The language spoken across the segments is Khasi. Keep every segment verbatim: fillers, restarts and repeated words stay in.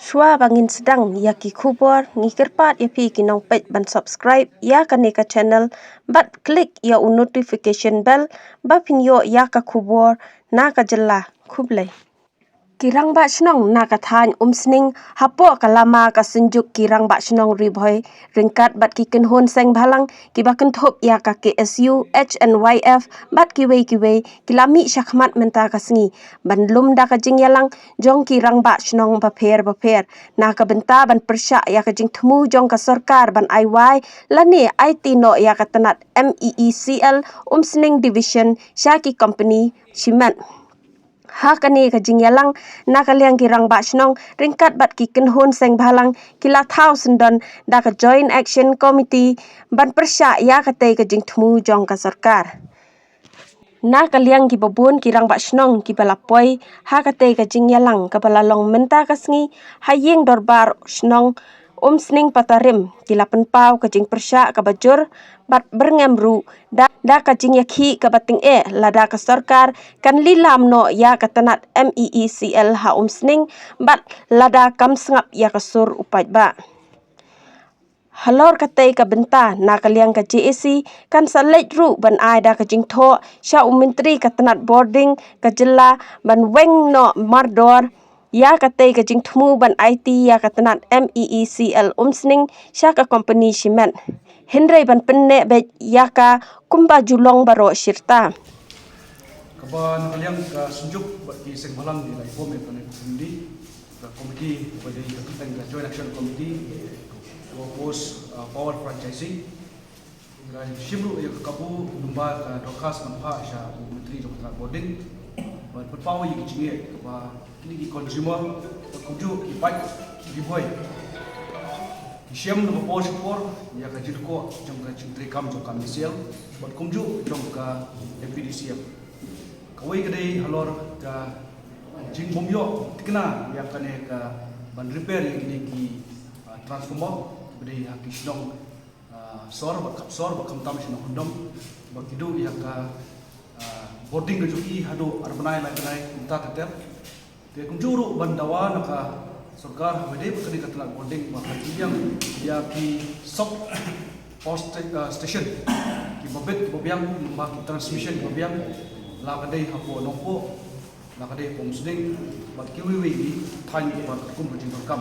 Shuwa ba ngin sdang ïa ki khubor, ngi kyrpad ïa phi ki nongpeit ban subscribe ïa kane ka channel bad click ïa u notification bell ba phin ïoh ïa ka khubor na ka jylla. Khublei. Ki rangbah shnong na ka thaiñ Umsning hapoh ka lama ka Synjuk ki rangbah shnong Ri Bhoi ryngkat bad ki kynhun seng bhalang kiba kynthup ïa ka K S U, H N Y F bad kiwei kiwei ki la mih shakhmat mynta ka sngi ban lum da ka jingïalang jong ki rangbah shnong bapher bapher na ka bynta ban pyrshah ïa ka jingthmu jong ka sorkar ban ai wai lane aiti noh ïa ka tnat M E E C L Umsning Division sha ki kompani shimet. Ha kane ka jingïalang na ka liang ki rangbah shnong ryngkat bad ki kynhun seng bhalang ki la thaw syndon da ka Joint Action Committee ban pyrshah ïa katei ka jingthmu jong ka sorkar. Na ka liang kiba bun ki rangbah shnong kiba la poi ha katei ka jingïalang kaba la long mynta ka sngi ha ïing dorbar shnong Umsning Patarim ki la pynpaw ka jingpyrshah kaba jur bad byrngem ruh da, da ka jingïakhih kaba tyngeh lada ka sorkar kan lilam noh ïa ka tnat M E E C L ha Umsning bad lada kam sngap ïa ka sur u paidbah. Halor katei ka bynta na ka liang ka J A C kan sa leit ruh ban ai da ka jingthoh sha u myntri ka tnat bording ka jylla ban weng noh mardor ïa katei ka jingthmu ban aiti ïa ka tnat M E E C L Umsning sha ka kompani shimet. Hynrei ban pynneh beit ïa ka kumba ju long baroh shirta. Kaba na ka liang ka Synjuk bad ki seng bhalang ngi la form ïa kane ka committee, ka committee ba dei ka kyrteng ka Joint Action Committee to oppose, uh, power franchisee. Ngi la shim ruh ïa ka kabu lyngba ka dorkhas ban phah sha u myntri jong ka tnat bording ban pynpaw ïa ki jingeh kaba kine ki consumer bad kumjuh ki paid Ri Bhoi ki shem lyngba por sha por ïa ka jingkoh jong ka jingtreikam jong ka M E C L bad kumjuh jong ka M P D C L. Kawei ka dei halor ka jingbym ïoh tikna ïa kane ka ban repair ïa kine ki, ah, transformer ba dei ha ki shnong, ah, sor bad khap sor bad khamtam shnong Hyndom ba ki duh ïa ka, ah, bording ka jong ki haduh ar bnai lai bnai kumta ter ter. Te kumjuh ruh ban dawa na ka sorkar haba dei ba kane ka tnat bording ba kan pynbiang ïa ki sub power sta-, ah, station kiba bit kiba biang, ba ki transmission kiba biang, la ka dei hapoh Nongpoh, la ka dei hapoh Umsning bad kiwei kiwei ki thaiñ kiba kum ka jingdonkam.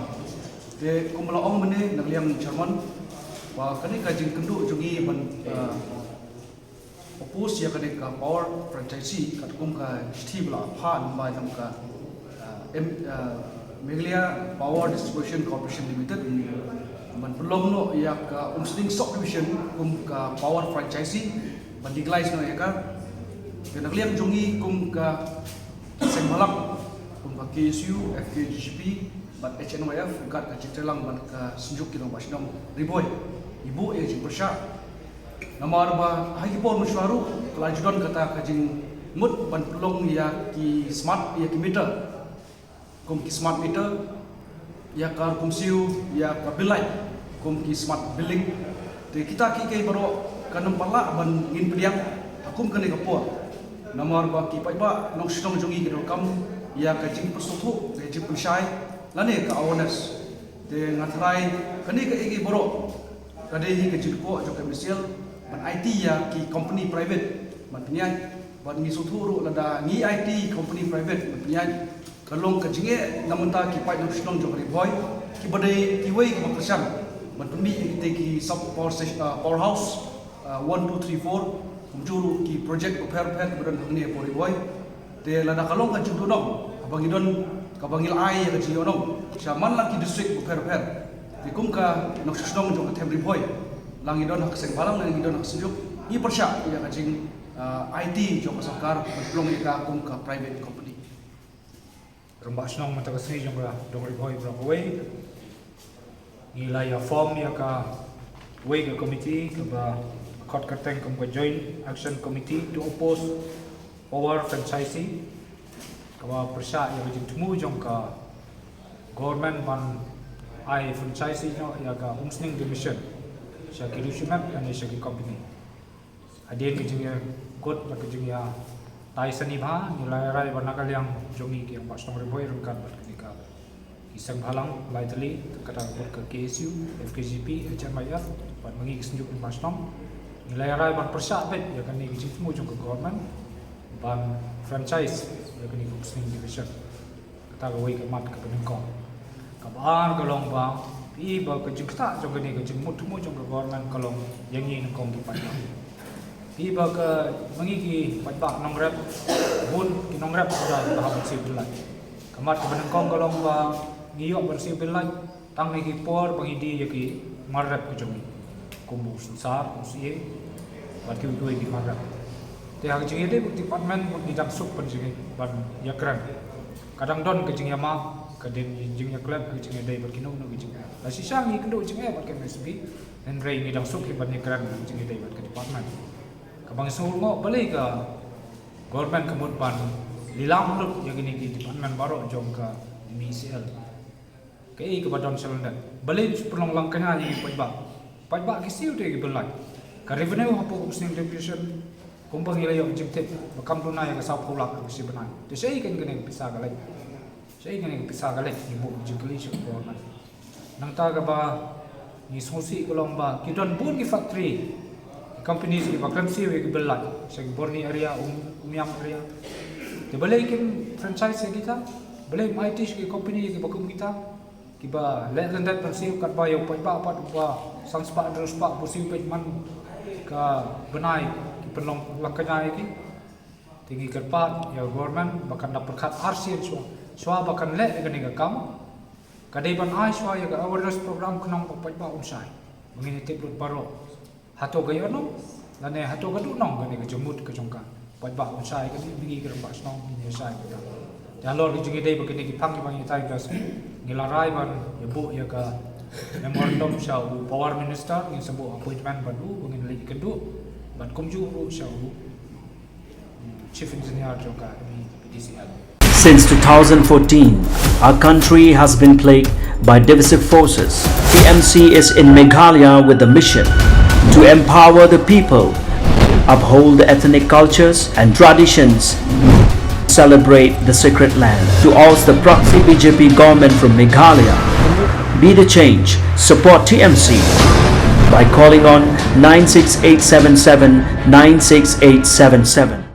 Te kumba la ong mynne na ka liang chairman ba kane ka jingkynduh jong ngi ban, ah, oppose ïa kane ka power franchisee katkum ka shithi ba la phah lyngba jong ka, ah, M-, ah, Meghalaya Power Distribution Corporation Limited ban pynlong noh ïa ka Umsning Subdivision kum ka power franchisee ban legalize noh ïa ka. Te na ka liang jong ngi kum ka seng bhalang kum ka K S U, F K J G P bad H N Y F ryngkat ka jingtreilang bad ka Synjuk ki rangbah shnong Ri Bhoi, ngi buh ïa ka jingpyrshah. Namar ba ha ki por mynshuwa ruh ka la ju don kata ka jingmut ban pynlong ïa ki smart, ïa ki meter kum ki smart meter, ïa ka rukom siew ïa ka bill light kum ki smart billing. Te kita kiei kiei baroh kan ym pat lah ban ngin pdiang ha kum kane ka por. Namar ba ki paidbah nongshong jong ngi ki donkam ïa ka jingpynsngewthuh, ka jingpynshai lane ka awareness. Te nga tharai kane kaei kaei baroh ka dei hi ka jingkoh jong ka M E C L ban aiti ïa ki company private ban pynïaid. Bad ngi sngewthuh ruh lada ngi aiti company private ban pynïaid, ka long ka jingeh na bynta ki paid nongshong jong ka Ri Bhoi kiba dei kiwei kiba kyrshan ban pynmih ïa kitei ki sub power station, ah, powerhouse, ah, one, two, three, four, kumjuh ruh ki project bapher bapher kiba don hangne hapoh Ri Bhoi. Te lada ka long ka jingduhnong kaba ngi don, kaba ngi la ai ïa ka jingduhnong sha man la ki district bapher bapher, te kum ka nongshong jong ka them Ri Bhoi, la ngi don ha ka seng bhalang, la ngi don ha ka Synjuk, ngi pyrshah ïa ka jing, ah, aiti jong ka sorkar ban pynlong ïa ka kum ka private company. Rangbah shnong mynta ka sngi jong ka dong Ri Bhoi baroh kawei, ngi la ïa form ïa kawei ka committee kaba khot kyrteng kum ka Joint Action Committee to oppose power franchisee, kaba pyrshah ïa ka jingthmu jong ka government ban ai franchisee noh ïa ka Umsning Division sha ki riew shimet lane sha ki company. Hadien ka jingïakut bad ka jingïatai sani bha, ngi la rai ba na ka liang jong ngi ki rangbah shnong Ri Bhoi ryngkat bad kane ka Ki seng bhalang lai tylli, kata ka mut ka K S U, F K G P, H M I F, bad ma ngi ki Synjuk Rangbah Shnong, ngi la ïa rai ban pyrshah beit ïa kane ka jingthmu jong ka government ban franchise ïa kane ka Upsning Division. Kata kawei ka mat kaba nyngkong. Kaba ar ka long ba phi i ba ka jingktah jong kane ka jingmut thmu jong ka government ka long ïa ngi nyngkong ki paidbah. Phi i ba ka ma ngi ki paidbah nongrep, bun ki nongrep ki da hap ban siew byllait. Ka mat kaba nyngkong ka long ba ngi ïoh ban siew byllait tang ha ki por ba ngi die ïa ki mar rep ki jong ngi, kum u synsar, u syiem, bad kiwei kiwei ki mar rep. Te ha ka jingïadei bad department, bad ngi dang suk ban jingïa, ban ïakren. Ka dang don ka jingïamap, ka dei jingïaklet, ka jingïadei bad kino kino ki jingeh. La shisha ngi kynduh jingeh bad ka M S B, hynrei ngi dang suk hi ban ïakren ka jingïadei bad ka department. Kaba ngi sngewnguh balei ka government ka mut ban lilam lut ïa kine ki department baroh jong ka D M E C L. Kaei kaba don shalyndet? Balei shu pynlong langkñia ïa ki paidbah? Paidbah ki siew te ki byllait. Ka revenue hapoh Upsning Division, kumba ngi la ïoh jingtip, ba kam duna ïa ka sawphew lak ha ka shi bnai. Te shaei kane ka pisa ka leit? Shaei kane ka pisa ka leit? Ngi buh jingkylli sha ka government. Nangta kaba ngi sngewsih ka long ba ki don bun ki factory, ki companies kiba khlem siew ïa ki byllait sha ki Borni area, Um, Umiam area. Te balei kim franchise ïa kita? Balei ym aiti sha ki company kiba kum kita, kiba leh lyndet ban siew, katba ïa u paidbah pat uba san spah hynriew spah u siew beit man ka bnai ki pynlong langkñia ïa ki? Te ngi kyrpad ïa ka government ba kan da pyrkhat arsien shuwa, shuwa ba kan leh ïa kane ka kam. Ka dei ban ai shuwa ïa ka awareness program khnang ba paidbah un shai. Ba ngin ïa tip lut baroh, hato ka ïoh nong lane hato ka duh nong kane ka jingmut ka jong ka. Paidbah un shai, kane ba ngi ki rangbah shnong ngin ïa shai kita. Te halor ka jingïadei bad kine ki phang kiba ngi ïatai ka sngi, ngi la rai ban ïa buh ïa ka memorandum sha u Power Minister, ngin sa buh appointment bad u ba ngin leit ïakynduh, bad kumjuh ruh sha u Chief Engineer jong ka M E P D C L. Since two thousand fourteen, our country has been plagued by divisive forces. T M C is in Meghalaya with the mission to empower the people, uphold the ethnic cultures and traditions, celebrate the sacred land. To oust the proxy B J P government from Meghalaya, be the change. Support T M C by calling on nine six eight seven seven nine six eight seven seven.